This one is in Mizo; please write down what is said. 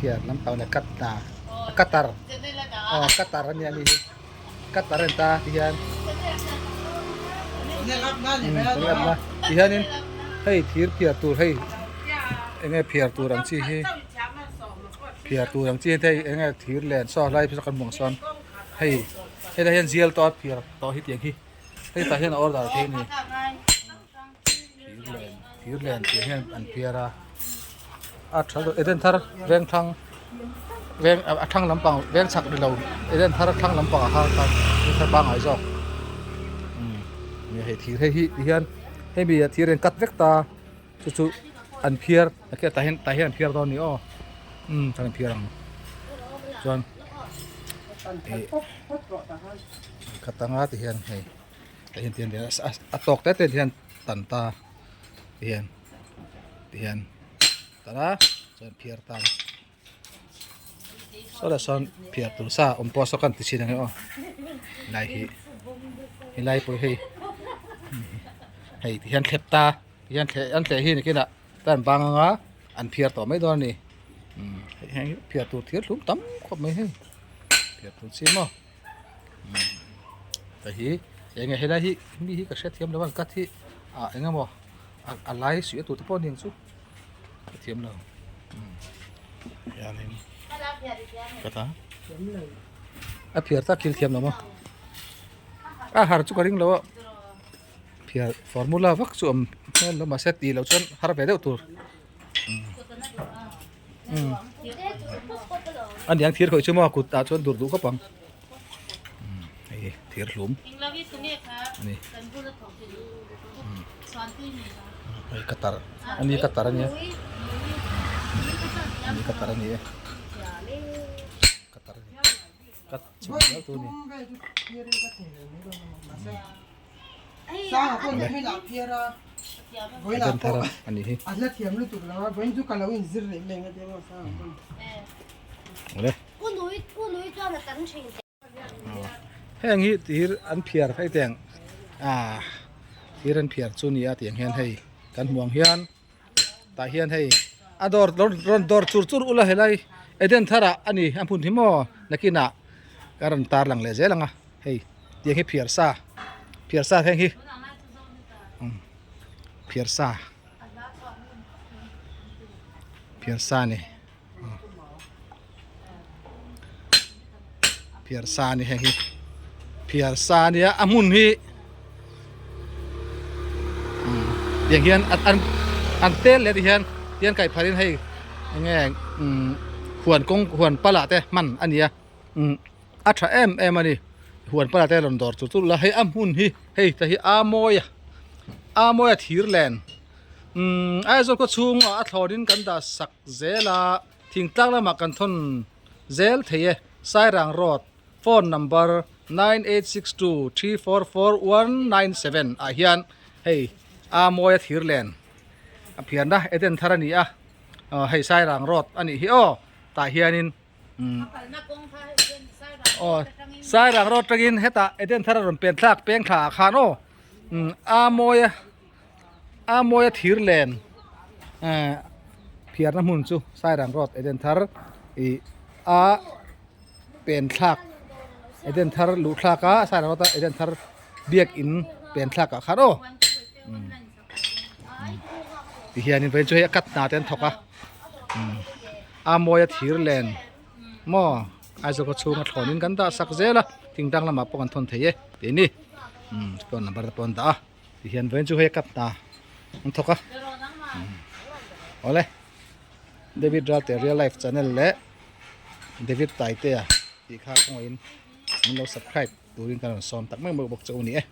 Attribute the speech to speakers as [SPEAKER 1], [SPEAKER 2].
[SPEAKER 1] phiar lampang leh cut hna a cutter aw cutter ania ani hi cutter a ni ta tihian tihianin hei thir phiar tur hei eng nge phiar tur ang chi hi phiar tur ang chi hi hei eng nge thir len saw lai phei saw kan hmu ang sawn hei helai hian zial tawh a phiar tawh hi tiang hi hei tah hian a order thei a ni. Thir len thir len tih hian an phiar a a tha lutuk eden thar veng thlang veng a thlang lampang veng chhak ni lo eden thar thlang lampang ah khan thir thar pangngai zawk umm hei thir hei hi ti hian hemi ah thir an cut vek ta chu chu an phiar tah hian tah hian an phiar dawn a ni aw umm chuan an phiar ang chuan ih khat anga ti hian hei. Tah hian tian a tawk te te hian tan ta ti hian ti hian tan a chuan phiar ta saw lah sawn phiar tur sa awm pawh saw kan ti chhin ang e aw helai hi helai pawh hei hei ti hian thlep ta ti hian thleh an thleh hi nikinah tan bang anga an phiar tawh mai dawn a ni hei hian phiar tur thir hlum tam khawp mai hei phiar tur chi maw. Hei hi eng nge helai hi mi hi ka hriat thiam lo a cut hi ah eng emaw a lai suih a tur te pawh a ni ang chu ka thiam lo hianin ka ta a phiar tak thil thiam lo maw a har chu ka ring lo a phiar formula vak chu a awm hmel lo mahse tih loh chuan har ve deuh tur. A niang thir khawih chu maw kut ah chuan dur duh khawp ang hei thir hlum a ni hei cutter a ni cutter a nia a ni cutter a ni e cutter a ni cut chhum zel tur a ni. Eden thar a nih hi. Awle. Heng hi tir an phiar hei teng ah tir an phiar chu nia tiang hian hei kan hmuh ang hian tah hian hei a dawr rawn dawr chur chur ula helai Eden thar ah a ni a hmun hi maw nakinah ka rawn tar lang leh zel ang a. Hei tiang hi phiar sa phiar sa thleng hi phiar sa phiar sa a ni phiar sa a ni heng hi phiar sa a nia a hmun hi tiang hian an an tel leh ti hian tiang kaih phalin hei eng nge huan kawng huan pala te hman a ni a. A tha em em a ni huan pala te rawn dawr chu chu la hei a hmun hi hei ta hi a mawi a a mawi a thir len umm Aizawl khaw chhungah a thlawnin kan dah sak zel a thingtlang lamah kan thawn zel thei e Sairang road phone number 9862344197 ah hian hei a mawi a thir len a phiarna Eden thar a ni a hei Sairang road a nih hi aw tah hianin. Aw Sairang road atangin hetah Eden thar a rawn pen thlak peng thla ah khan aw a mawi a a mawi a thir len eh phiarna hmun chu Sairang road Eden thar ih a pen thlak Eden thar luh thlak a Sairang road a Eden thar biakin pen thlak ah khan aw Tihianin vawiin chu hei a cut hna te an thawk a a mawi a thir len maw Aizawl khaw chhunga thlawnin kan dah sak zel a thing dang lamah pawh kan thawn thei e tih a ni phone number te pawh an dah a tihian vawiin chu hei a cut hna an thawk a awle David Ralte real life channel leh David Taitea tih kha kawngaihin min lo subscribe turin kan rawn sawm tak mai bawk che u ni e.